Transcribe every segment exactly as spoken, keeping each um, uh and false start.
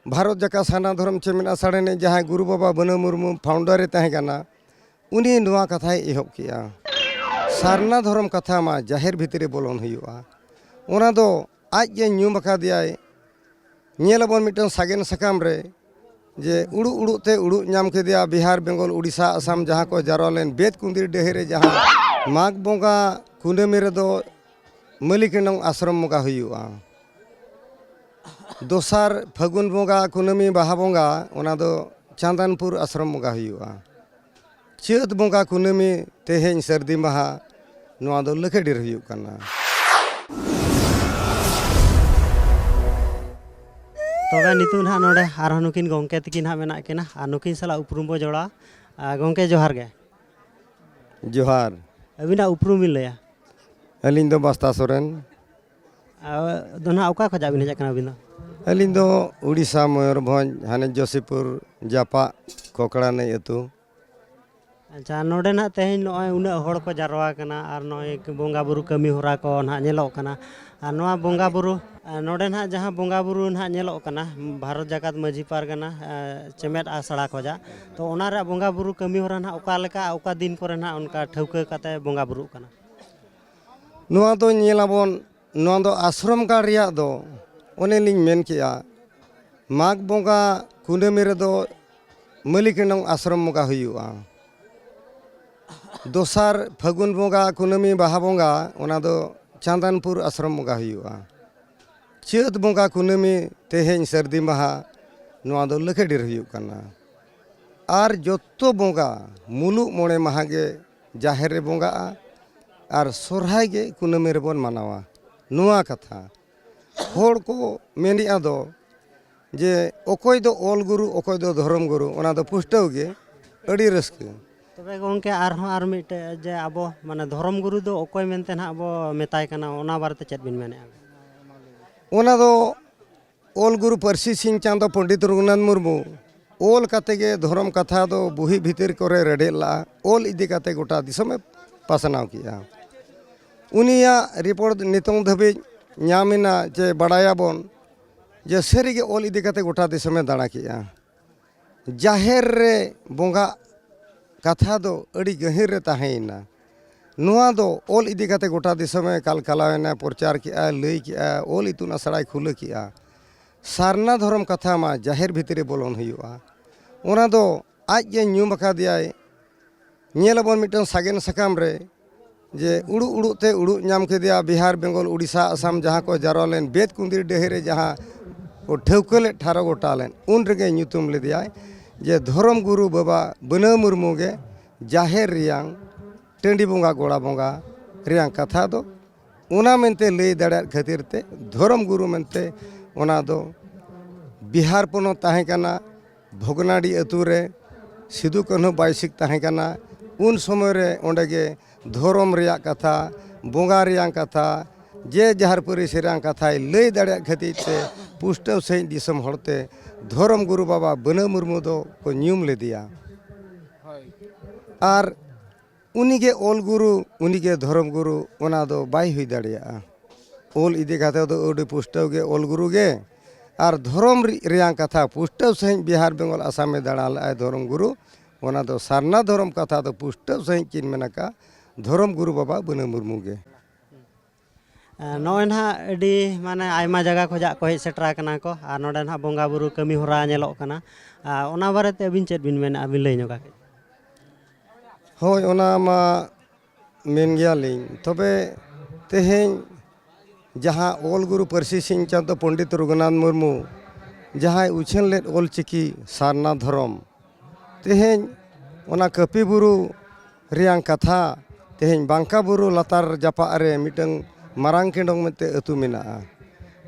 ᱵᱷᱟᱨᱚᱛ ᱡᱟᱠᱟᱛ ᱥᱟᱨᱱᱟ ᱫᱷᱚᱨᱚᱢ ᱪᱮᱢᱮᱫ ᱟᱥᱲᱟ ᱨᱤᱱᱤᱡ ᱡᱟᱦᱟᱸᱭ ᱜᱩᱨᱩ ᱵᱟᱵᱟ ᱵᱟᱹᱱᱟᱹ ᱢᱩᱨᱢᱩ ᱯᱷᱟᱣᱩᱱᱰᱟᱨ ᱮ ᱛᱟᱦᱮᱸ ᱠᱟᱱᱟ, ᱩᱱᱤ ᱱᱚᱣᱟ ᱠᱟᱛᱷᱟᱭ ᱮᱦᱚᱵ ᱠᱮᱜᱼᱟ, ᱥᱟᱨᱱᱟ ᱫᱷᱚᱨᱚᱢ ᱠᱟᱛᱷᱟ ᱢᱟ ᱡᱟᱦᱮᱨ ᱵᱷᱤᱛᱨᱤ ᱨᱮ ᱵᱚᱞᱚᱱ ᱦᱩᱭᱩᱜᱼᱟ᱾ ᱚᱱᱟ ᱫᱚ ᱟᱡ ᱜᱮ ᱧᱩᱢ ᱟᱠᱟᱫᱮᱭᱟᱭ᱾ ᱧᱮᱞ ᱟᱵᱚᱱ ᱢᱤᱫᱴᱟᱝ ᱥᱟᱜᱮᱱ ᱥᱟᱠᱟᱢ ᱨᱮ ᱡᱮ ᱩᱲᱩᱜ ᱩᱲᱩᱜ ᱛᱮ ᱩᱲᱩᱜ ᱧᱟᱢ ᱠᱮᱫᱮᱭᱟ ᱵᱤᱦᱟᱨ, ᱵᱮᱝᱜᱚᱞ, ᱩᱲᱤᱥᱥᱟ, ᱟᱥᱟᱢ, ᱡᱟᱦᱟᱸ ᱠᱚ ᱡᱟᱨᱣᱟ ᱞᱮᱱ ᱵᱮᱫ ᱠᱩᱸᱫᱤᱨ ᱰᱟᱹᱦᱤ ᱨᱮ ᱡᱟᱦᱟᱸ ᱢᱟᱜᱽ ᱵᱚᱸᱜᱟ ᱠᱩᱱᱟᱹᱢᱤ ᱨᱮᱫᱚ ᱢᱟᱹᱞᱤᱠ ᱮᱰᱚᱝ ᱟᱥᱨᱚᱢ ᱵᱚᱸᱜᱟ ᱦᱩᱭᱩᱜᱼᱟ᱾ ᱫᱚᱥᱟᱨ ᱯᱷᱟᱹᱜᱩᱱ ᱵᱚᱸᱜᱟ ᱠᱩᱱᱟᱹᱢᱤ ᱵᱟᱦᱟ ᱵᱚᱸᱜᱟ, ᱚᱱᱟ ᱫᱚ ᱪᱟᱸᱫᱟᱱᱯᱩᱨ ᱟᱥᱨᱚᱢ ᱵᱚᱸᱜᱟ ᱦᱩᱭᱩᱜᱼᱟ᱾ ᱪᱟᱹᱛ ᱵᱚᱸᱜᱟ ᱠᱩᱱᱟᱹᱢᱤ ᱛᱮᱦᱮᱧ ᱥᱟᱹᱨᱫᱤ ᱢᱟᱦᱟ, ᱱᱚᱣᱟ ᱫᱚ ᱞᱟᱹᱠᱷᱟᱹᱰᱤᱨ ᱦᱩᱭᱩᱜ ᱠᱟᱱᱟ᱾ ᱛᱚᱵᱮ ᱱᱤᱛᱚᱜ ᱱᱟᱦᱟᱜ ᱱᱚᱰᱮ ᱟᱨᱦᱚᱸ ᱱᱩᱠᱤᱱ ᱜᱚᱢᱠᱮ ᱛᱟᱹᱠᱤᱱ ᱱᱟᱦᱟᱜ ᱢᱮᱱᱟᱜ ᱠᱤᱱᱟ ᱟᱨ ᱱᱩᱠᱤᱱ ᱥᱟᱞᱟᱜ ᱩᱯᱨᱩᱢ ᱵᱚ ᱡᱚᱲᱟᱣᱟ᱾ ᱟᱨ ᱜᱚᱢᱠᱮ, ᱡᱚᱦᱟᱨ ᱜᱮ᱾ ᱡᱚᱦᱟᱨ᱾ ᱟᱹᱵᱤᱱᱟᱜ ᱩᱯᱨᱩᱢ ᱵᱤᱱ ᱞᱟᱹᱭᱟ? ᱟᱹᱞᱤᱧ ᱫᱚ ᱵᱟᱥᱛᱟ ᱥᱚᱨᱮᱱ᱾ ᱟᱨ ᱫᱚ ᱱᱟᱦᱟᱜ ᱚᱠᱟ ᱠᱷᱚᱱᱟᱜ ᱵᱤᱱ ᱦᱮᱡ ᱟᱠᱟᱱᱟ ᱟᱹᱵᱤᱱ ᱫᱚ? ᱟᱹᱞᱤᱧ ᱫᱚ ᱩᱲᱤᱥᱥᱟ, ᱢᱚᱭᱩᱨᱵᱷᱚᱸᱡᱽ, ᱦᱟᱱᱮ ᱡᱚᱥᱤᱯᱩᱨ ᱡᱟᱯᱟᱜ ᱠᱚᱠᱲᱟ ᱱᱟᱹᱭ ᱟᱹᱛᱩ᱾ ᱟᱪᱪᱷᱟ, ᱱᱚᱰᱮ ᱱᱟᱦᱟᱜ ᱛᱮᱦᱮᱧ ᱱᱚᱜᱼᱚᱭ ᱩᱱᱟᱹᱜ ᱦᱚᱲ ᱠᱚ ᱡᱟᱨᱣᱟ ᱠᱟᱱᱟ ᱟᱨ ᱱᱚᱜᱼᱚᱭ ᱵᱚᱸᱜᱟ ᱵᱩᱨᱩ ᱠᱟᱹᱢᱤ ᱦᱚᱨᱟ ᱠᱚ ᱱᱟᱦᱟᱜ ᱧᱮᱞᱚᱜ ᱠᱟᱱᱟ᱾ ᱟᱨ ᱱᱚᱣᱟ ᱵᱚᱸᱜᱟ ᱵᱩᱨᱩ, ᱟᱨ ᱱᱚᱰᱮ ᱱᱟᱦᱟᱜ ᱡᱟᱦᱟᱸ ᱵᱚᱸᱜᱟ ᱵᱩᱨᱩ ᱱᱟᱦᱟᱜ ᱧᱮᱞᱚᱜ ᱠᱟᱱᱟ, ᱵᱷᱟᱨᱚᱛ ᱡᱟᱠᱟᱛ ᱢᱟᱹᱡᱷᱤ ᱯᱟᱨᱜᱟᱱᱟ, ᱟᱨ ᱪᱮᱢᱮᱫ ᱟᱥᱲᱟ ᱠᱷᱚᱱᱟᱜ, ᱛᱚ ᱚᱱᱟ ᱨᱮᱭᱟᱜ ᱵᱚᱸᱜᱟ ᱵᱩᱨᱩ ᱠᱟᱹᱢᱤ ᱦᱚᱨᱟ ᱱᱟᱦᱟᱜ ᱚᱠᱟ ᱞᱮᱠᱟ, ᱚᱠᱟ ᱫᱤᱱ ᱠᱚᱨᱮ ᱱᱟᱦᱟᱜ ᱚᱱᱠᱟ ᱴᱷᱟᱹᱣᱠᱟᱹ ᱠᱟᱛᱮ ᱵᱚᱸᱜᱟ ᱵᱩᱨᱩᱜ ᱠᱟᱱᱟ? ᱱᱚᱣᱟ ᱫᱚ ᱧᱮᱞ ᱟᱵᱚᱱ, ᱱᱚᱣᱟ ᱫᱚ ᱟᱥᱨᱚᱢ ᱜᱟᱲ ᱨᱮᱭᱟᱜ ᱫᱚ ᱚᱱᱮ ᱞᱤᱧ ᱢᱮᱱ ᱠᱮᱜᱼᱟ, ᱢᱟᱜᱽ ᱵᱚᱸᱜᱟ ᱠᱩᱱᱟᱹᱢᱤ ᱨᱮᱫᱚ ᱢᱟᱹᱞᱤᱠ ᱮᱰᱚᱝ ᱟᱥᱨᱚᱢ ᱵᱚᱸᱜᱟ ᱦᱩᱭᱩᱜᱼᱟ᱾ ᱫᱚᱥᱟᱨ ᱯᱷᱟᱹᱜᱩᱱ ᱵᱚᱸᱜᱟ ᱠᱩᱱᱟᱹᱢᱤ ᱵᱟᱦᱟ ᱵᱚᱸᱜᱟ, ᱚᱱᱟ ᱫᱚ ᱪᱟᱸᱫᱟᱱᱯᱩᱨ ᱟᱥᱨᱚᱢ ᱵᱚᱸᱜᱟ ᱦᱩᱭᱩᱜᱼᱟ᱾ ᱪᱟᱹᱛ ᱵᱚᱸᱜᱟ ᱠᱩᱱᱟᱹᱢᱤ ᱛᱮᱦᱮᱧ ᱥᱟᱹᱨᱫᱤ ᱢᱟᱦᱟ, ᱱᱚᱣᱟ ᱫᱚ ᱞᱟᱹᱠᱷᱟᱹᱰᱤᱨ ᱦᱩᱭᱩᱜ ᱠᱟᱱᱟ᱾ ᱟᱨ ᱡᱚᱛᱚ ᱵᱚᱸᱜᱟ ᱢᱩᱞᱩᱜ ᱢᱚᱬᱮ ᱢᱟᱦᱟ ᱜᱮ ᱡᱟᱦᱮᱨ ᱨᱮ ᱵᱚᱸᱜᱟᱜᱼᱟ ᱟᱨ ᱥᱚᱨᱦᱟᱭ ᱜᱮ ᱠᱩᱱᱟᱹᱢᱤ ᱨᱮᱵᱚᱱ ᱢᱟᱱᱟᱣᱟ᱾ ᱱᱚᱣᱟ ᱠᱟᱛᱷᱟ ᱦᱚᱲ ᱠᱚ ᱢᱮᱱᱮᱜᱼᱟ ᱫᱚ ᱡᱮ ᱚᱠᱚᱭ ᱫᱚ ᱚᱞ ᱜᱩᱨᱩ, ᱚᱠᱚᱭ ᱫᱚ ᱫᱷᱚᱨᱚᱢ ᱜᱩᱨᱩ, ᱚᱱᱟ ᱫᱚ ᱯᱩᱥᱴᱟᱹᱣ ᱜᱮ ᱟᱹᱰᱤ ᱨᱟᱹᱥᱠᱟᱹ᱾ ᱛᱚᱵᱮ ᱜᱚᱢᱠᱮ, ᱟᱨᱦᱚᱸ ᱟᱨ ᱢᱤᱫᱴᱮᱡ ᱡᱮ ᱟᱵᱚ ᱢᱟᱱᱮ ᱫᱷᱚᱨᱚᱢ ᱜᱩᱨᱩ ᱫᱚ ᱚᱠᱚᱭ ᱢᱮᱱᱛᱮ ᱱᱟᱦᱟᱜ ᱵᱚ ᱢᱮᱛᱟᱭ ᱠᱟᱱᱟ, ᱚᱱᱟ ᱵᱟᱨᱮᱛᱮ ᱪᱮᱫ ᱵᱤᱱ ᱢᱮᱱᱮᱜᱼᱟ? ᱚᱱᱟ ᱫᱚ ᱚᱞ ᱜᱩᱨᱩ ᱯᱟᱹᱨᱥᱤ ᱥᱤᱧ ᱪᱟᱸᱫᱚ ᱯᱚᱱᱰᱤᱛ ᱨᱚᱜᱷᱩᱱᱟᱛᱷ ᱢᱩᱨᱢᱩ ᱚᱞ ᱠᱟᱛᱮ ᱜᱮ ᱫᱷᱚᱨᱚᱢ ᱠᱟᱛᱷᱟ ᱫᱚ ᱵᱩᱦᱤ ᱵᱷᱤᱛᱤᱨ ᱠᱚᱨᱮ ᱨᱮᱰᱮᱫ ᱞᱟᱜᱼᱟ, ᱚᱞ ᱤᱫᱤ ᱠᱟᱛᱮ ᱜᱚᱴᱟ ᱫᱤᱥᱚᱢᱮ ᱯᱟᱥᱱᱟᱣ ᱠᱮᱜᱼᱟ᱾ ᱩᱱᱤᱭᱟᱜ ᱨᱤᱯᱳᱨᱴ ᱱᱤᱛᱚᱝ ᱫᱷᱟᱹᱵᱤᱡ ᱧᱟᱢ ᱮᱱᱟ ᱪᱮ ᱵᱟᱲᱟᱭᱟᱵᱚᱱ, ᱡᱮ ᱥᱟᱹᱨᱤᱜᱮ ᱚᱞ ᱤᱫᱤ ᱠᱟᱛᱮ ᱜᱚᱴᱟ ᱫᱤᱥᱚᱢᱮ ᱫᱟᱬᱟ ᱠᱮᱜᱼᱟ᱾ ᱡᱟᱦᱮᱨ ᱨᱮ ᱵᱚᱸᱜᱟ ᱠᱟᱛᱷᱟ ᱫᱚ ᱟᱹᱰᱤ ᱜᱟᱹᱦᱤᱨ ᱨᱮ ᱛᱟᱦᱮᱸᱭᱮᱱᱟ᱾ ᱱᱚᱣᱟ ᱫᱚ ᱚᱞ ᱤᱫᱤ ᱠᱟᱛᱮ ᱜᱚᱴᱟ ᱫᱤᱥᱚᱢᱮ ᱠᱟᱞᱠᱟᱞᱟᱣᱮᱱᱟ, ᱯᱨᱚᱪᱟᱨ ᱠᱮᱜᱼᱟ, ᱞᱟᱹᱭ ᱠᱮᱜᱼᱟ, ᱚᱞ ᱤᱛᱩᱱ ᱟᱥᱲᱟᱭ ᱠᱷᱩᱞᱟᱹ ᱠᱮᱜᱼᱟ᱾ ᱥᱟᱨᱱᱟ ᱫᱷᱚᱨᱚᱢ ᱠᱟᱛᱷᱟ ᱢᱟ ᱡᱟᱦᱮᱨ ᱵᱷᱤᱛᱨᱤ ᱨᱮ ᱵᱚᱞᱚᱱ ᱦᱩᱭᱩᱜᱼᱟ᱾ ᱚᱱᱟ ᱫᱚ ᱟᱡ ᱜᱮ ᱧᱩᱢ ᱟᱠᱟᱫᱮᱭᱟᱭ᱾ ᱧᱮᱞ ᱟᱵᱚᱱ ᱢᱤᱫᱴᱟᱝ ᱥᱟᱜᱮᱱ ᱥᱟᱠᱟᱢ ᱨᱮ ᱡᱮ ᱩᱲᱩᱜ ᱩᱲᱩᱜ ᱛᱮ ᱩᱲᱩᱜ ᱧᱟᱢ ᱠᱮᱫᱮᱭᱟ ᱵᱤᱦᱟᱨ, ᱵᱮᱝᱜᱚᱞ, ᱩᱲᱤᱥᱥᱟ, ᱟᱥᱟᱢ, ᱡᱟᱦᱟᱸ ᱠᱚ ᱡᱟᱨᱣᱟ ᱞᱮᱱ ᱵᱮᱫ ᱠᱩᱸᱫᱤᱨ ᱰᱟᱹᱦᱤ ᱨᱮ ᱡᱟᱦᱟᱸ ᱠᱚ ᱴᱷᱟᱹᱣᱠᱟᱹ ᱞᱮᱫ, ᱴᱷᱟᱨᱚ ᱜᱚᱴᱟ ᱞᱮᱱ, ᱩᱱ ᱨᱮᱜᱮ ᱧᱩᱛᱩᱢ ᱞᱮᱫᱮᱭᱟᱭ ᱡᱮ ᱫᱷᱚᱨᱚᱢ ᱜᱩᱨᱩ ᱵᱟᱵᱟ ᱵᱟᱹᱱᱟᱹᱣ ᱢᱩᱨᱢᱩ ᱜᱮ ᱡᱟᱦᱮᱨ ᱨᱮᱭᱟᱝ, ᱴᱟᱺᱰᱤ ᱵᱚᱸᱜᱟ, ᱜᱚᱲᱟ ᱵᱚᱸᱜᱟ ᱨᱮᱭᱟᱝ ᱠᱟᱛᱷᱟ ᱫᱚ᱾ ᱚᱱᱟ ᱢᱮᱱᱛᱮ ᱞᱟᱹᱭ ᱫᱟᱲᱮᱭᱟᱜ ᱠᱷᱟᱹᱛᱤᱨ ᱛᱮ ᱫᱷᱚᱨᱚᱢ ᱜᱩᱨᱩ ᱢᱮᱱᱛᱮ ᱚᱱᱟ ᱫᱚ ᱵᱤᱦᱟᱨ ᱯᱚᱱᱚᱛ ᱛᱟᱦᱮᱸ ᱠᱟᱱᱟ᱾ ᱵᱷᱚᱜᱽᱱᱟᱰᱤ ᱟᱹᱛᱩ ᱨᱮ ᱥᱤᱫᱩ ᱠᱟᱹᱱᱦᱩ ᱵᱟᱭᱥᱤᱠ ᱛᱟᱦᱮᱸ ᱠᱟᱱᱟ᱾ ᱩᱱ ᱥᱚᱢᱚᱭ ᱨᱮ ᱚᱸᱰᱮ ᱜᱮ ᱫᱷᱚᱨᱚᱢ ᱨᱮᱭᱟᱜ ᱠᱟᱛᱷᱟ, ᱵᱚᱸᱜᱟ ᱨᱮᱭᱟᱜ ᱠᱟᱛᱷᱟ, ᱡᱮ ᱡᱟᱦᱟᱨ ᱯᱟᱹᱨᱤᱥ ᱨᱮᱭᱟᱜ ᱠᱟᱛᱷᱟᱭ ᱞᱟᱹᱭ ᱫᱟᱲᱮᱭᱟᱜ ᱠᱷᱟᱹᱛᱤᱨ ᱛᱮ ᱯᱩᱥᱴᱟᱹᱣ ᱥᱟᱺᱦᱤᱡ ᱫᱤᱥᱚᱢ ᱦᱚᱲᱛᱮ ᱫᱷᱚᱨᱚᱢ ᱜᱩᱨᱩ ᱵᱟᱵᱟ ᱵᱟᱹᱱᱟᱹᱣ ᱢᱩᱨᱢᱩ ᱫᱚ ᱠᱚ ᱧᱩᱢ ᱞᱮᱫᱮᱭᱟ᱾ ᱟᱨ ᱩᱱᱤᱜᱮ ᱚᱞ ᱜᱩᱨᱩ, ᱩᱱᱤᱜᱮ ᱫᱷᱚᱨᱚᱢ ᱜᱩᱨᱩ, ᱚᱱᱟ ᱫᱚ ᱵᱟᱭ ᱦᱩᱭ ᱫᱟᱲᱮᱭᱟᱜᱼᱟ᱾ ᱚᱞ ᱤᱫᱤ ᱠᱟᱛᱮ ᱫᱚ ᱟᱹᱰᱤ ᱯᱩᱥᱴᱟᱹᱣ ᱜᱮ ᱚᱞ ᱜᱩᱨᱩ ᱜᱮ, ᱟᱨ ᱫᱷᱚᱨᱚᱢ ᱨᱮ-, ᱨᱮᱭᱟᱝ ᱠᱟᱛᱷᱟ ᱯᱩᱥᱴᱟᱹᱣ ᱥᱟᱺᱦᱤᱡ ᱵᱤᱦᱟᱨ, ᱵᱮᱝᱜᱚᱞ, ᱟᱥᱟᱢᱮ ᱫᱟᱬᱟ ᱞᱮᱫᱼᱟᱭ ᱫᱷᱚᱨᱚᱢ ᱜᱩᱨᱩ, ᱚᱱᱟ ᱫᱚ ᱥᱟᱨᱱᱟ ᱫᱷᱚᱨᱚᱢ ᱠᱟᱛᱷᱟ ᱫᱚ ᱯᱩᱥᱴᱟᱹᱣ ᱥᱟᱺᱦᱤᱡ ᱠᱤᱱ ᱢᱮᱱ ᱟᱠᱟᱫ ᱫᱷᱚᱨᱚᱢ ᱜᱩᱨᱩ ᱵᱟᱵᱟ ᱵᱟᱹᱱᱟᱹ ᱢᱩᱨᱢᱩ ᱜᱮ᱾ ᱱᱚᱜᱼᱚᱭ ᱱᱟᱦᱟᱜ ᱟᱹᱰᱤ ᱢᱟᱱᱮ ᱟᱭᱢᱟ ᱡᱟᱭᱜᱟ ᱠᱷᱚᱱᱟᱜ ᱠᱚ ᱦᱮᱡ ᱥᱮᱴᱮᱨ ᱟᱠᱟᱱᱟ ᱠᱚ, ᱟᱨ ᱱᱚᱰᱮ ᱱᱟᱦᱟᱜ ᱵᱚᱸᱜᱟ ᱵᱩᱨᱩ ᱠᱟᱹᱢᱤ ᱦᱚᱨᱟ ᱧᱮᱞᱚᱜ ᱠᱟᱱᱟ᱾ ᱟᱨ ᱚᱱᱟ ᱵᱟᱨᱮᱛᱮ ᱟᱹᱵᱤᱱ ᱪᱮᱫ ᱵᱤᱱ ᱢᱮᱱᱟ? ᱟᱹᱵᱤᱱ ᱞᱟᱹᱭ ᱧᱚᱜᱟ ᱠᱟᱹᱡ᱾ ᱦᱳᱭ, ᱚᱱᱟ ᱢᱟ ᱢᱮᱱ ᱜᱮᱭᱟᱞᱤᱧ᱾ ᱛᱚᱵᱮ ᱛᱮᱦᱮᱧ ᱡᱟᱦᱟᱸ ᱚᱞ ᱜᱩᱨᱩ ᱯᱟᱹᱨᱥᱤ ᱥᱤᱧ ᱪᱟᱸᱫᱚ ᱯᱚᱱᱰᱤᱛ ᱨᱚᱜᱷᱩᱱᱟᱛᱷ ᱢᱩᱨᱢᱩ ᱡᱟᱦᱟᱸᱭ ᱩᱪᱷᱟᱹᱱ ᱞᱮᱫ ᱚᱞ ᱪᱤᱠᱤ ᱥᱟᱨᱱᱟ ᱫᱷᱚᱨᱚᱢ, ᱛᱮᱦᱮᱧ ᱚᱱᱟ ᱠᱟᱹᱯᱤ ᱵᱩᱨᱩ ᱨᱮᱭᱟᱝ ᱠᱟᱛᱷᱟ, ᱛᱮᱦᱮᱧ ᱵᱟᱝᱠᱟ ᱵᱩᱨᱩ ᱞᱟᱛᱟᱨ ᱡᱟᱯᱟᱜ ᱨᱮ ᱢᱤᱫᱴᱟᱝ ᱢᱟᱨᱟᱝ ᱠᱮᱸᱰᱚᱝ ᱢᱮᱱᱛᱮ ᱟᱹᱛᱩ ᱢᱮᱱᱟᱜᱼᱟ᱾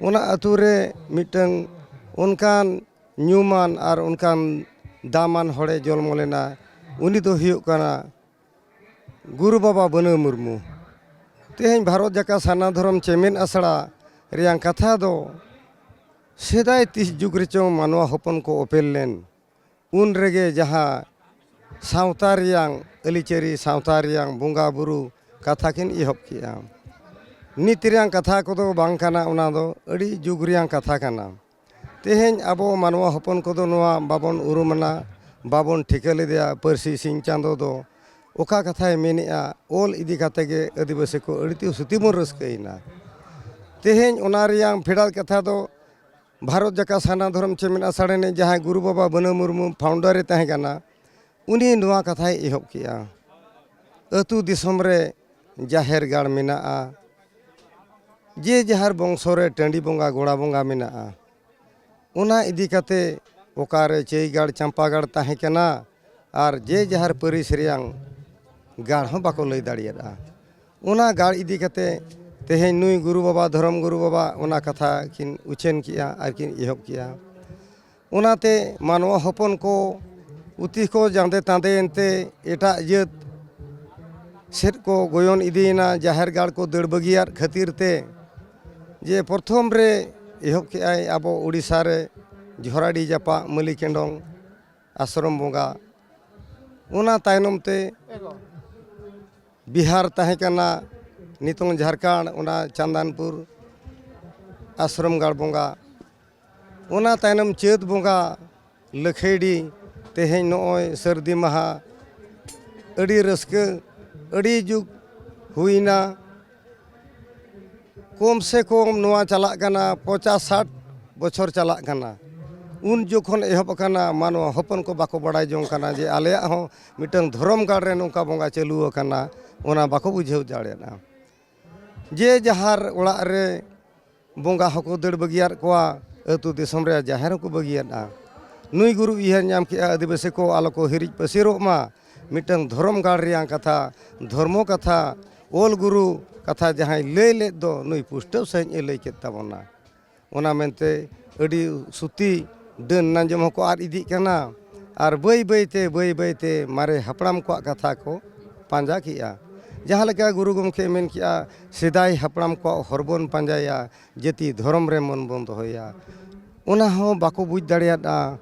ᱚᱱᱟ ᱟᱹᱛᱩ ᱨᱮ ᱢᱤᱫᱴᱟᱝ ᱚᱱᱠᱟᱱ ᱧᱩᱢᱟᱱ ᱟᱨ ᱚᱱᱠᱟᱱ ᱫᱟᱢᱟᱱ ᱦᱚᱲᱮ ᱡᱚᱱᱢᱚ ᱞᱮᱱᱟ᱾ ᱩᱱᱤ ᱫᱚ ᱦᱩᱭᱩᱜ ᱠᱟᱱᱟ ᱜᱩᱨᱩ ᱵᱟᱵᱟ ᱵᱟᱹᱱᱟᱹᱣ ᱢᱩᱨᱢᱩ᱾ ᱛᱮᱦᱮᱧ ᱵᱷᱟᱨᱚᱛ ᱡᱟᱠᱟᱛ ᱥᱟᱨᱱᱟ ᱫᱷᱚᱨᱚᱢ ᱪᱮᱢᱮᱫ ᱟᱥᱲᱟ ᱨᱮᱭᱟᱝ ᱠᱟᱛᱷᱟ ᱫᱚ ᱥᱮᱫᱟᱭ ᱛᱤᱥ ᱡᱩᱜᱽ ᱨᱮᱪᱚᱝ ᱢᱟᱱᱣᱟ ᱦᱚᱯᱚᱱ ᱠᱚ ᱚᱯᱮᱞ ᱞᱮᱱ, ᱩᱱ ᱨᱮᱜᱮ ᱡᱟᱦᱟᱸ ᱥᱟᱶᱛᱟ ᱨᱮᱭᱟᱝ ᱟᱹᱨᱤᱪᱟᱹᱞᱤ, ᱥᱟᱶᱛᱟ ᱨᱮᱭᱟᱝ ᱵᱚᱸᱜᱟ ᱵᱩᱨᱩ ᱠᱟᱛᱷᱟ ᱠᱤᱱ ᱮᱦᱚᱵ ᱠᱮᱜᱼᱟ᱾ ᱱᱤᱛ ᱨᱮᱭᱟᱝ ᱠᱟᱛᱷᱟ ᱠᱚᱫᱚ ᱵᱟᱝ ᱠᱟᱱᱟ, ᱚᱱᱟ ᱫᱚ ᱟᱹᱰᱤ ᱡᱩᱜᱽ ᱨᱮᱭᱟᱝ ᱠᱟᱛᱷᱟ ᱠᱟᱱᱟ᱾ ᱛᱮᱦᱮᱧ ᱟᱵᱚ ᱢᱟᱱᱣᱟ ᱦᱚᱯᱚᱱ ᱠᱚᱫᱚ ᱱᱚᱣᱟ ᱵᱟᱵᱚᱱ ᱩᱨᱩᱢᱟᱱᱟ, ᱵᱟᱵᱚᱱ ᱴᱷᱤᱠᱟᱹ ᱞᱮᱫᱮᱭᱟ᱾ ᱯᱟᱹᱨᱥᱤ ᱥᱤᱧ ᱪᱟᱸᱫᱚ ᱫᱚ ᱚᱠᱟ ᱠᱟᱛᱷᱟᱭ ᱢᱮᱱᱮᱜᱼᱟ, ᱚᱞ ᱤᱫᱤ ᱠᱟᱛᱮ ᱜᱮ ᱟᱹᱫᱤᱵᱟᱹᱥᱤ ᱠᱚ ᱟᱹᱰᱤ ᱛᱮ ᱥᱩᱛᱤ ᱵᱚᱱ ᱨᱟᱹᱥᱠᱟᱹᱭᱮᱱᱟ᱾ ᱛᱮᱦᱮᱧ ᱚᱱᱟ ᱨᱮᱭᱟᱝ ᱯᱷᱮᱰᱟᱛ ᱠᱟᱛᱷᱟ ᱫᱚ ᱵᱷᱟᱨᱚᱛ ᱡᱟᱠᱟᱛ ᱥᱟᱨᱱᱟ ᱫᱷᱚᱨᱚᱢ ᱪᱮ ᱢᱮᱱᱟᱜᱼᱟ, ᱥᱟᱲᱮᱱᱤᱡ ᱡᱟᱦᱟᱸᱭ ᱜᱩᱨᱩ ᱵᱟᱵᱟ ᱵᱟᱹᱱᱟᱹ ᱢᱩᱨᱢᱩ ᱯᱷᱟᱣᱩᱱᱰᱟᱨ ᱮ ᱛᱟᱦᱮᱸ ᱠᱟᱱᱟ, ᱩᱱᱤ ᱱᱚᱣᱟ ᱠᱟᱛᱷᱟᱭ ᱮᱦᱚᱵ ᱠᱮᱜᱼᱟ, ᱟᱹᱛᱩ ᱫᱤᱥᱚᱢ ᱨᱮ ᱡᱟᱦᱮᱨ ᱜᱟᱲ ᱢᱮᱱᱟᱜᱼᱟ, ᱡᱮ ᱡᱟᱦᱟᱨ ᱵᱚᱝᱥᱚ ᱨᱮ ᱴᱟᱺᱰᱤ ᱵᱚᱸᱜᱟ, ᱜᱚᱲᱟ ᱵᱚᱸᱜᱟ ᱢᱮᱱᱟᱜᱼᱟ᱾ ᱚᱱᱟ ᱤᱫᱤ ᱠᱟᱛᱮ ᱚᱠᱟᱨᱮ ᱪᱟᱹᱭ ᱜᱟᱲ, ᱪᱟᱢᱯᱟ ᱜᱟᱲ ᱛᱟᱦᱮᱸ ᱠᱟᱱᱟ, ᱟᱨ ᱡᱮ ᱡᱟᱦᱟᱨ ᱯᱟᱹᱨᱤᱥ ᱨᱮᱭᱟᱝ ᱜᱟᱲ ᱦᱚᱸ ᱵᱟᱠᱚ ᱞᱟᱹᱭ ᱫᱟᱲᱮᱭᱟᱫᱼᱟ᱾ ᱚᱱᱟ ᱜᱟᱲ ᱤᱫᱤ ᱠᱟᱛᱮ ᱛᱮᱦᱮᱧ ᱱᱩᱭ ᱜᱩᱨᱩ ᱵᱟᱵᱟ, ᱫᱷᱚᱨᱚᱢ ᱜᱩᱨᱩ ᱵᱟᱵᱟ ᱚᱱᱟ ᱠᱟᱛᱷᱟ ᱠᱤᱱ ᱩᱪᱷᱟᱹᱱ ᱠᱮᱜᱼᱟ ᱟᱨ ᱠᱤᱱ ᱮᱦᱚᱵ ᱠᱮᱜᱼᱟ᱾ ᱚᱱᱟᱛᱮ ᱢᱟᱱᱣᱟ ᱦᱚᱯᱚᱱ ᱠᱚ ᱯᱩᱛᱷᱤ ᱠᱚ ᱡᱟᱸᱫᱮ ᱛᱟᱸᱫᱮᱭᱮᱱ ᱛᱮ ᱮᱴᱟᱜ ᱡᱟᱹᱛ ᱥᱮᱫ ᱠᱚ ᱜᱚᱭᱚᱱ ᱤᱫᱤᱭᱮᱱᱟ, ᱡᱟᱦᱮᱨ ᱜᱟᱲ ᱠᱚ ᱫᱟᱹᱲ ᱵᱟᱹᱜᱤᱭᱟᱫ ᱠᱷᱟᱹᱛᱤᱨ ᱛᱮ᱾ ᱡᱮ ᱯᱨᱚᱛᱷᱚᱢ ᱨᱮ ᱮᱦᱚᱵ ᱠᱮᱜᱼᱟᱭ ᱟᱵᱚ ᱳᱰᱤᱥᱟ ᱨᱮ ᱡᱷᱚᱨᱟᱰᱤ ᱡᱟᱯᱟᱜ ᱢᱟᱹᱞᱤ ᱠᱮᱸᱰᱚᱝ ᱟᱥᱨᱚᱢ ᱵᱚᱸᱜᱟ᱾ ᱚᱱᱟ ᱛᱟᱭᱱᱚᱢ ᱛᱮ ᱵᱤᱦᱟᱨ ᱛᱟᱦᱮᱸ ᱠᱟᱱᱟ, ᱱᱤᱛᱚᱝ ᱡᱷᱟᱲᱠᱷᱚᱸᱰ, ᱚᱱᱟ ᱪᱟᱱᱫᱟᱱᱯᱩᱨ ᱟᱥᱨᱚᱢ ᱜᱟᱲ ᱵᱚᱸᱜᱟ᱾ ᱚᱱᱟ ᱛᱟᱭᱱᱚᱢ ᱪᱟᱹᱛ ᱵᱚᱸᱜᱟ ᱞᱟᱹᱠᱷᱟᱹᱭᱰᱤ, ᱛᱮᱦᱮᱧ ᱱᱚᱜᱼᱚᱭ ᱥᱟᱹᱨᱫᱤ ᱢᱟᱦᱟ᱾ ᱟᱹᱰᱤ ᱨᱟᱹᱥᱠᱟᱹ, ᱟᱹᱰᱤ ᱡᱩᱜᱽ ᱦᱩᱭᱱᱟ᱾ ᱠᱚᱢ ᱥᱮ ᱠᱚᱢ ᱱᱚᱣᱟ ᱪᱟᱞᱟᱜ ᱠᱟᱱᱟ ᱯᱚᱪᱟᱥ ᱥᱟᱴ ᱵᱚᱪᱷᱚᱨ ᱪᱟᱞᱟᱜ ᱠᱟᱱᱟ᱾ ᱩᱱ ᱡᱚᱠᱷᱚᱱ ᱮᱦᱚᱵ ᱟᱠᱟᱱᱟ, ᱢᱟᱱᱣᱟ ᱦᱚᱯᱚᱱ ᱠᱚ ᱵᱟᱠᱚ ᱵᱟᱲᱟᱭ ᱡᱚᱝ ᱠᱟᱱᱟ ᱡᱮ ᱟᱞᱮᱭᱟᱜ ᱦᱚᱸ ᱢᱤᱫᱴᱟᱝ ᱫᱷᱚᱨᱚᱢ ᱜᱟᱲ ᱨᱮ ᱱᱚᱝᱠᱟ ᱵᱚᱸᱜᱟ ᱪᱟᱹᱞᱩ ᱟᱠᱟᱱᱟ, ᱚᱱᱟ ᱵᱟᱠᱚ ᱵᱩᱡᱷᱟᱹᱣ ᱫᱟᱲᱮᱭᱟᱜᱼᱟ᱾ ᱡᱮ ᱡᱟᱦᱟᱨ ᱚᱲᱟᱜ ᱨᱮ ᱵᱚᱸᱜᱟ ᱦᱚᱸᱠᱚ ᱫᱟᱹᱲ ᱵᱟᱹᱜᱤᱭᱟᱫ ᱠᱚᱣᱟ, ᱟᱹᱛᱩ ᱫᱤᱥᱚᱢ ᱨᱮ ᱡᱟᱦᱮᱨ ᱦᱚᱸᱠᱚ ᱵᱟᱹᱜᱤᱭᱟᱫᱼᱟ᱾ ᱱᱩᱭ ᱜᱩᱨᱩ ᱩᱭᱦᱟᱹᱨ ᱧᱟᱢ ᱠᱮᱜᱼᱟ, ᱟᱹᱫᱤᱵᱟᱹᱥᱤ ᱠᱚ ᱟᱞᱚ ᱠᱚ ᱦᱤᱨᱤᱡ ᱯᱟᱹᱥᱤᱨᱚᱜ ᱢᱟ, ᱢᱤᱫᱴᱟᱝ ᱫᱷᱚᱨᱚᱢ ᱜᱟᱲ ᱨᱮᱭᱟᱝ ᱠᱟᱛᱷᱟ, ᱫᱷᱚᱨᱢᱚ ᱠᱟᱛᱷᱟ, ᱚᱞ ᱜᱩᱨᱩ ᱠᱟᱛᱷᱟ ᱡᱟᱦᱟᱸᱭ ᱞᱟᱹᱭ ᱞᱮᱫ ᱫᱚ ᱱᱩᱭ ᱯᱩᱥᱴᱟᱹᱣ ᱥᱟᱺᱦᱤᱡ ᱮ ᱞᱟᱹᱭ ᱠᱮᱫ ᱛᱟᱵᱚᱱᱟ᱾ ᱚᱱᱟ ᱢᱮᱱᱛᱮ ᱟᱹᱰᱤ ᱥᱩᱛᱤ ᱰᱟᱹᱱ ᱱᱟᱸᱡᱚᱢ ᱦᱚᱸᱠᱚ ᱟᱫ ᱤᱫᱤᱜ ᱠᱟᱱᱟ᱾ ᱟᱨ ᱵᱟᱹᱭ ᱵᱟᱹᱭᱛᱮ, ᱵᱟᱹᱭ ᱵᱟᱹᱭᱛᱮ ᱢᱟᱨᱮ ᱦᱟᱯᱲᱟᱢ ᱠᱚᱣᱟᱜ ᱠᱟᱛᱷᱟ ᱠᱚ ᱯᱟᱸᱡᱟ ᱠᱮᱜᱼᱟ᱾ ᱡᱟᱦᱟᱸ ᱞᱮᱠᱟ ᱜᱩᱨᱩ ᱜᱚᱢᱠᱮ ᱢᱮᱱ ᱠᱮᱜᱼᱟ, ᱥᱮᱫᱟᱭ ᱦᱟᱯᱲᱟᱢ ᱠᱚᱣᱟᱜ ᱦᱚᱨ ᱵᱚᱱ ᱯᱟᱸᱡᱟᱭᱟ, ᱡᱟᱹᱛᱤ ᱫᱷᱚᱨᱚᱢ ᱨᱮ ᱢᱚᱱ ᱵᱚᱱ ᱫᱚᱦᱚᱭᱟ᱾ ᱚᱱᱟ ᱦᱚᱸ ᱵᱟᱠᱚ ᱵᱩᱡᱽ ᱫᱟᱲᱮᱭᱟᱫᱼᱟ᱾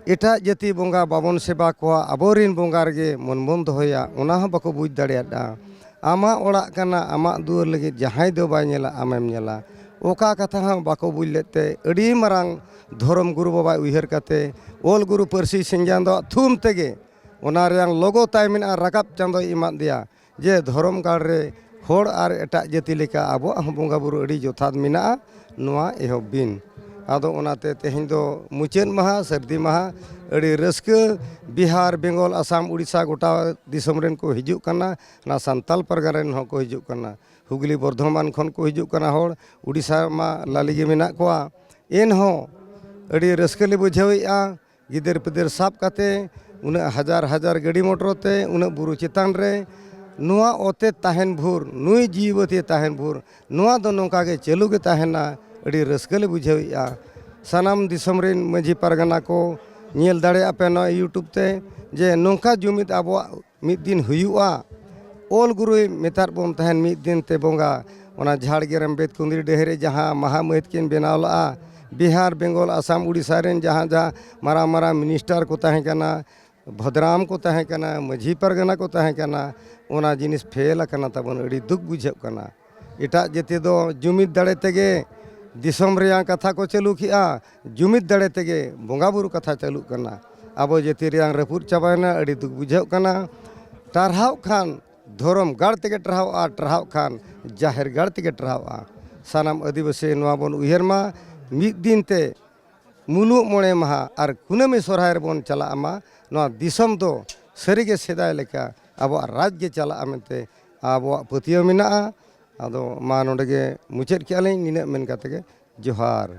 ᱮᱴᱟᱜ ᱡᱟᱹᱛᱤ ᱵᱚᱸᱜᱟ ᱵᱟᱵᱚᱱ ᱥᱮᱵᱟ ᱠᱚᱣᱟ, ᱟᱵᱚᱨᱮᱱ ᱵᱚᱸᱜᱟ ᱨᱮᱜᱮ ᱢᱚᱱ ᱵᱚᱱ ᱫᱚᱦᱚᱭᱟ, ᱚᱱᱟ ᱦᱚᱸ ᱵᱟᱠᱚ ᱵᱩᱡᱽ ᱫᱟᱲᱮᱭᱟᱫᱼᱟ᱾ ᱟᱢᱟᱜ ᱚᱲᱟᱜ ᱠᱟᱱᱟ, ᱟᱢᱟᱜ ᱫᱩᱣᱟᱹᱨ ᱞᱟᱹᱜᱤᱫ ᱡᱟᱦᱟᱸᱭ ᱫᱚ ᱵᱟᱭ ᱧᱮᱞᱟ, ᱟᱢᱮᱢ ᱧᱮᱞᱟ᱾ ᱚᱠᱟ ᱠᱟᱛᱷᱟ ᱦᱚᱸ ᱵᱟᱠᱚ ᱵᱩᱡᱽ ᱞᱮᱫ ᱛᱮ, ᱟᱹᱰᱤ ᱢᱟᱨᱟᱝ ᱫᱷᱚᱨᱚᱢ ᱜᱩᱨᱩ ᱵᱟᱵᱟᱭ ᱩᱭᱦᱟᱹᱨ ᱠᱟᱛᱮ, ᱚᱞ ᱜᱩᱨᱩ ᱯᱟᱹᱨᱥᱤ ᱥᱤᱧᱡᱟᱱ ᱫᱚ ᱛᱷᱩᱢ ᱛᱮᱜᱮ ᱚᱱᱟ ᱨᱮᱭᱟᱝ ᱞᱚᱜᱚ ᱛᱟᱭ ᱢᱮᱱᱟᱜᱼᱟ, ᱨᱟᱠᱟᱵ ᱪᱟᱸᱫᱚᱭ ᱮᱢᱟᱫ ᱫᱮᱭᱟ, ᱡᱮ ᱫᱷᱚᱨᱚᱢ ᱜᱟᱲ ᱨᱮ ᱦᱚᱲ ᱟᱨ ᱮᱴᱟᱜ ᱡᱟᱹᱛᱤ ᱞᱮᱠᱟ ᱟᱵᱚᱣᱟᱜ ᱦᱚᱸ ᱵᱚᱸᱜᱟ ᱵᱩᱨᱩ ᱟᱹᱰᱤ ᱡᱚᱛᱷᱟᱛ ᱢᱮᱱᱟᱜᱼᱟ, ᱱᱚᱣᱟ ᱮᱦᱚᱵ ᱵᱤᱱ᱾ ᱟᱫᱚ ᱚᱱᱟᱛᱮ ᱛᱮᱦᱮᱧ ᱫᱚ ᱢᱩᱪᱟᱹᱫ ᱢᱟᱦᱟ, ᱥᱟᱹᱨᱫᱤ ᱢᱟᱦᱟ, ᱟᱹᱰᱤ ᱨᱟᱹᱥᱠᱟᱹ᱾ ᱵᱤᱦᱟᱨ, ᱵᱮᱝᱜᱚᱞ, ᱟᱥᱟᱢ, ᱩᱲᱤᱥᱥᱟ, ᱜᱚᱴᱟ ᱫᱤᱥᱚᱢ ᱨᱮᱱ ᱠᱚ ᱦᱤᱡᱩᱜ ᱠᱟᱱᱟ, ᱚᱱᱟ ᱥᱟᱱᱛᱟᱞ ᱯᱟᱨᱜᱟᱱᱟ ᱨᱮᱱ ᱦᱚᱸᱠᱚ ᱦᱤᱡᱩᱜ ᱠᱟᱱᱟ, ᱦᱩᱜᱽᱞᱤ ᱵᱚᱨᱫᱷᱚᱢᱟᱱ ᱠᱷᱚᱱ ᱠᱚ ᱦᱤᱡᱩᱜ ᱠᱟᱱᱟ ᱦᱚᱲ, ᱩᱲᱤᱥᱥᱟ ᱢᱟ ᱞᱟᱞᱤ ᱜᱮ ᱢᱮᱱᱟᱜ ᱠᱚᱣᱟ᱾ ᱮᱱᱦᱚᱸ ᱟᱹᱰᱤ ᱨᱟᱹᱥᱠᱟᱹ ᱞᱮ ᱵᱩᱡᱷᱟᱹᱣᱮᱫᱼᱟ, ᱜᱤᱫᱟᱹᱨ ᱯᱤᱫᱟᱹᱨ ᱥᱟᱵ ᱠᱟᱛᱮ ᱩᱱᱟᱹᱜ ᱦᱟᱡᱟᱨ ᱦᱟᱡᱟᱨ ᱜᱟᱹᱰᱤ ᱢᱚᱴᱚᱨ ᱛᱮ ᱩᱱᱟᱹᱜ ᱵᱩᱨᱩ ᱪᱮᱛᱟᱱ ᱨᱮ ᱱᱚᱣᱟ ᱚᱛᱮᱛ ᱛᱟᱦᱮᱱ ᱵᱷᱳᱨ, ᱱᱩᱭ ᱡᱤᱣᱤᱵᱟᱹᱛᱤ ᱛᱟᱦᱮᱱ ᱵᱷᱳᱨ, ᱱᱚᱣᱟ ᱫᱚ ᱱᱚᱝᱠᱟ ᱜᱮ ᱪᱟᱹᱞᱩ ᱜᱮ ᱛᱟᱦᱮᱱᱟ᱾ ᱟᱹᱰᱤ ᱨᱟᱹᱥᱠᱟᱹ ᱞᱮ ᱵᱩᱡᱷᱟᱹᱣᱮᱫᱼᱟ᱾ ᱥᱟᱱᱟᱢ ᱫᱤᱥᱚᱢ ᱨᱮᱱ ᱢᱟᱹᱡᱷᱤ ᱯᱟᱨᱜᱟᱱᱟ ᱠᱚ ᱧᱮᱞ ᱫᱟᱲᱮᱭᱟᱜ ᱯᱮ ᱱᱚᱣᱟ YouTube ᱛᱮ, ᱡᱮ ᱱᱚᱝᱠᱟ ᱡᱩᱢᱤᱫ ᱟᱵᱚᱣᱟᱜ ᱢᱤᱫ ᱫᱤᱱ ᱦᱩᱭᱩᱜᱼᱟ᱾ ᱚᱞ ᱜᱩᱨᱩᱭ ᱢᱮᱛᱟᱫ ᱵᱚᱱ ᱛᱟᱦᱮᱱ ᱢᱤᱫ ᱫᱤᱱ ᱛᱮ ᱵᱚᱸᱜᱟ, ᱚᱱᱟ ᱡᱷᱟᱲ ᱜᱮᱨᱮᱢ ᱵᱮᱛᱠᱩᱸᱫᱽᱨᱤ ᱰᱟᱹᱦᱤ ᱨᱮ ᱡᱟᱦᱟᱸ ᱢᱟᱦᱟ ᱢᱟᱹᱦᱤᱛ ᱠᱤᱱ ᱵᱮᱱᱟᱣ ᱞᱟᱜᱼᱟ, ᱵᱤᱦᱟᱨ, ᱵᱮᱝᱜᱚᱞ, ᱟᱥᱟᱢ, ᱩᱲᱤᱥᱥᱟ ᱨᱮᱱ ᱡᱟᱦᱟᱸ ᱡᱟᱦᱟᱸ ᱢᱟᱨᱟᱝ ᱢᱟᱨᱟᱝ ᱢᱤᱱᱤᱥᱴᱟᱨ ᱠᱚ ᱛᱟᱦᱮᱸ ᱠᱟᱱᱟ, ᱵᱷᱚᱫᱽᱨᱟᱢ ᱠᱚ ᱛᱟᱦᱮᱸ ᱠᱟᱱᱟ, ᱢᱟᱹᱡᱷᱤ ᱯᱟᱨᱜᱟᱱᱟ ᱠᱚ ᱛᱟᱦᱮᱸ ᱠᱟᱱᱟ, ᱚᱱᱟ ᱡᱤᱱᱤᱥ ᱯᱷᱮᱞ ᱟᱠᱟᱱᱟ ᱛᱟᱵᱚᱱ᱾ ᱟᱹᱰᱤ ᱫᱩᱠ ᱵᱩᱡᱷᱟᱹᱜ ᱠᱟᱱᱟ᱾ ᱮᱴᱟᱜ ᱡᱟᱹᱛᱤ ᱫᱚ ᱡᱩᱢᱤᱫ ᱫᱟᱲᱮ ᱛᱮᱜᱮ ᱫᱤᱥᱚᱢ ᱨᱮᱭᱟᱜ ᱠᱟᱛᱷᱟ ᱠᱚ ᱪᱟᱹᱞᱩ ᱠᱮᱜᱼᱟ, ᱡᱩᱢᱤᱫ ᱫᱟᱲᱮ ᱛᱮᱜᱮ ᱵᱚᱸᱜᱟ ᱵᱩᱨᱩ ᱠᱟᱛᱷᱟ ᱪᱟᱹᱞᱩᱜ ᱠᱟᱱᱟ᱾ ᱟᱵᱚ ᱡᱟᱹᱛᱤ ᱨᱮᱭᱟᱜ ᱨᱟᱹᱯᱩᱫ ᱪᱟᱵᱟᱭᱮᱱᱟ, ᱟᱹᱰᱤ ᱫᱩᱠ ᱵᱩᱡᱷᱟᱹᱜ ᱠᱟᱱᱟ᱾ ᱴᱟᱨᱦᱟᱣ ᱠᱷᱟᱱ ᱫᱷᱚᱨᱚᱢ ᱜᱟᱲ ᱛᱮᱜᱮ ᱴᱟᱨᱦᱟᱣᱼᱟ, ᱴᱟᱨᱦᱟᱣ ᱠᱷᱟᱱ ᱡᱟᱦᱮᱨ ᱜᱟᱲ ᱛᱮᱜᱮ ᱴᱟᱨᱦᱟᱣᱼᱟ᱾ ᱥᱟᱱᱟᱢ ᱟᱹᱫᱤᱵᱟᱹᱥᱤ ᱱᱚᱣᱟ ᱵᱚᱱ ᱩᱭᱦᱟᱹᱨ ᱢᱟ, ᱢᱤᱫ ᱫᱤᱱ ᱛᱮ ᱢᱩᱞᱩᱜ ᱢᱚᱬᱮ ᱢᱟᱦᱟ ᱟᱨ ᱠᱩᱱᱟᱹᱢᱤ ᱥᱚᱨᱦᱟᱭ ᱨᱮᱵᱚᱱ ᱪᱟᱞᱟᱜ ᱢᱟ᱾ ᱱᱚᱣᱟ ᱫᱤᱥᱚᱢ ᱫᱚ ᱥᱟᱹᱨᱤᱜᱮ ᱥᱮᱫᱟᱭ ᱞᱮᱠᱟ ᱟᱵᱚᱣᱟᱜ ᱨᱟᱡᱽ ᱜᱮ ᱪᱟᱞᱟᱜᱼᱟ ᱢᱮᱱᱛᱮ ᱟᱵᱚᱣᱟᱜ ᱯᱟᱹᱛᱭᱟᱹᱣ ᱢᱮᱱᱟᱜᱼᱟ᱾ ᱟᱫᱚ ᱢᱟ ᱱᱚᱰᱮ ᱜᱮ ᱢᱩᱪᱟᱹᱫ ᱠᱮᱜᱼᱟ ᱞᱤᱧ, ᱱᱤᱱᱟᱹᱜ ᱢᱮᱱ ᱠᱟᱛᱮ ᱜᱮ ᱡᱚᱦᱟᱨ᱾